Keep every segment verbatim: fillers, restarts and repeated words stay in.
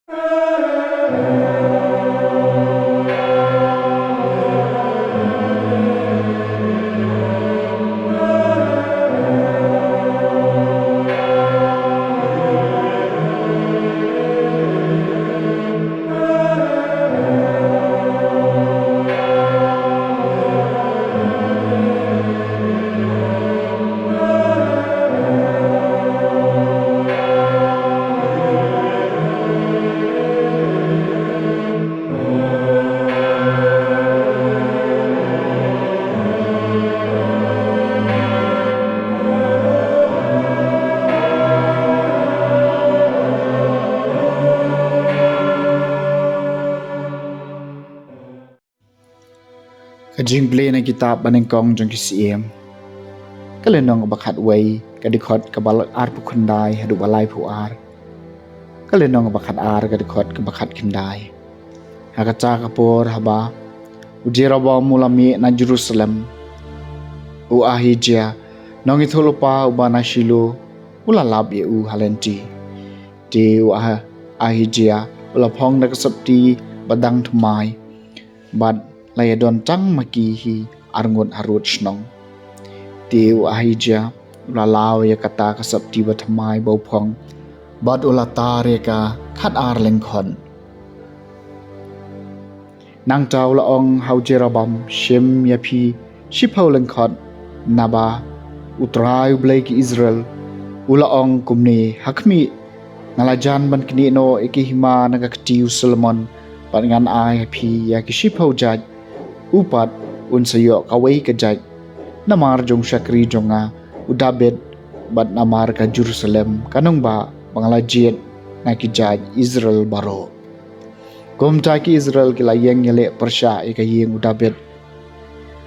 Ka jingpule na kitab ba nyngkong jong ki Syiem. Ka lynnong ba khatwei, ka dkhot kaba arphew khyndai haduh ba laiphew ar. Ka lynnong ba khatar, ka dkhot kaba khatkhyndai. Ha kata ka por haba u Jeroboam u la mih na Jerusalem, u Ahijah, nongïathuhlypa uba na Shilo, u la lap ïa u ha lynti. Te u Ah-, Ahijah u la phong da ka sopti ba dang thymmai, bad la ïa don tang ma ki hi arngut harud shnong. Te u Ahijah u la law ïa kata ka sopti ba thymmai ba u phong, bad u la tar ïa ka khatar lyngkhot. Nangta u la ong ha u Jeroboam, shim ïa phi shiphew lyngkhot, naba U Trai U Blei ki Israel u la ong kumne ha khmih, nga la jan ban knieh noh ïa ki hima na ka kti u Solomon, bad ngan ai ha phi ïa ki shiphew jait, u pat un sa ïoh kawei ka jait, namar jong u shakri jong nga u David, bad namar ka Jerusalem ka nongbah ba nga la jied na ki jait Israel baroh. Kumta ki Israel ki la ïeng ïaleh pyrshah ïa ka ïing u David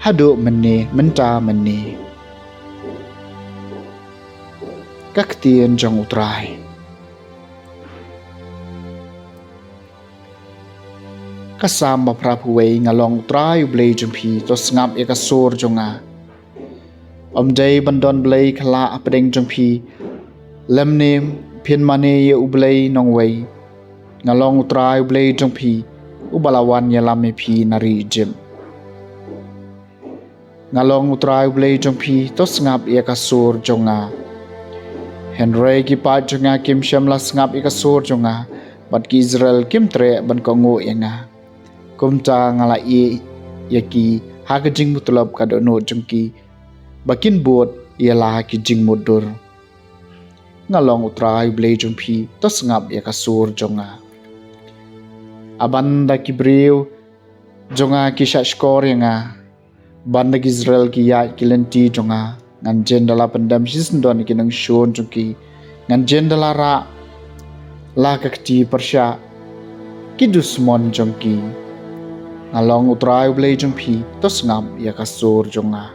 haduh mynne mynta mynne. Ka ktien jong U Trai. Ka Salm ba phraphew wei. Nga long U Trai U Blei jong phi, to sngap ïa ka sur jong nga. Ym dei ban don blei khlaw hapdeng jong phi, lymne phin mane ïa u blei nongwei. Nga long U Trai U Blei jong phi, uba la wan ïalam ïa phi na ri Ijipt. Nga long U Trai U Blei jong phi, to sngap ïa ka sur jong nga. Hynrei ki paid jong nga kim shym la sngap ïa ka sur jong nga, bad ki Israel kim treh ban kohnguh ïa nga. Kumta nga la ïeh ïa ki ha ka jingmutlop ka dohnud jong ki, ba kin bud ïa la ki jingmutdur. Nga long U Trai U Blei jong phi, to sngap ïa ka sur jong nga. A ban da ki briew jong nga ki shahshkor ïa nga, ban da ki Israel ki ïaid ki lynti jong nga, ngan jin da la pyndem shisyndon ïa ki nongshun jong ki, ngan jin da la rah la ka kti pyrshah ki dusmon jong ki. Nga long U Trai U Blei jong phi, to sngap ïa ka sur jong nga.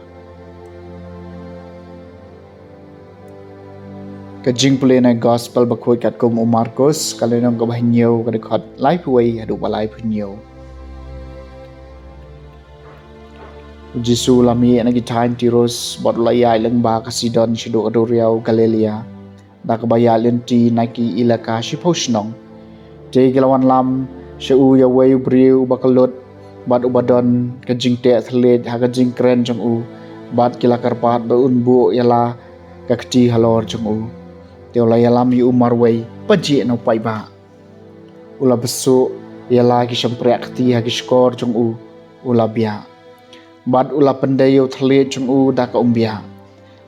Ka jingpule na Gospel bakhuid katkum u Markus, ka lynnong kaba hynñiew, ka dkhot laiphew wei haduh ba laiphew hynñiew. U Jisu u la mih na ki thaiñ Tirus bad u la ïaid lyngba ka Sidon shaduh ka duriaw Galilea, da kaba ïaid lynti na ki ilaka shiphew shnong. Te ki la wanlam sha u ïa uwei u briew uba kyllut bad uba don ka jingteh thylliej ha ka jingkren jong u, bad ki la kyrpad ba un buh ïa la ka kti halor jong u. Te u la ïalam ïa u marwei, pajih na u paidbah. U la bsuh ïa la ki shympriah kti ha ki shkor jong u, u la biah. Bad u la pyndei ïa u thylliej jong u da ka umbiah,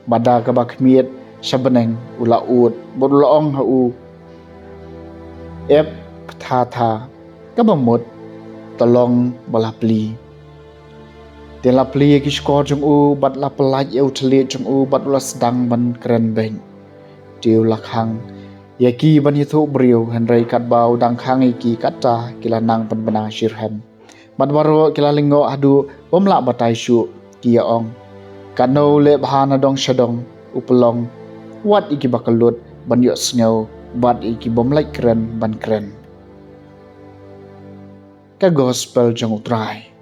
bad da kaba khmied sha bneng u la ud, bad u la ong ha u, Ephphatha, kaba mut, to long ba la plie. Te la plie ïa ki shkor jong u, bad la pyllait ïa u thylliej jong u, bad u la sdang ban kren beit. Te u la khang ïa ki ban ïathuh briew, hynrei katba u dang khang ïa ki, kata ki la nang pynbna shitrhem. Bad baroh ki la lyngngoh haduh bym lah batai shuh, ki ïa ong, Katno u leh bha na dong sha dong, u pynlong wat ïa kiba kyllut ban ïohsngew, bad ïa ki bym lait kren ban kren. Ka Gospel jong U Trai.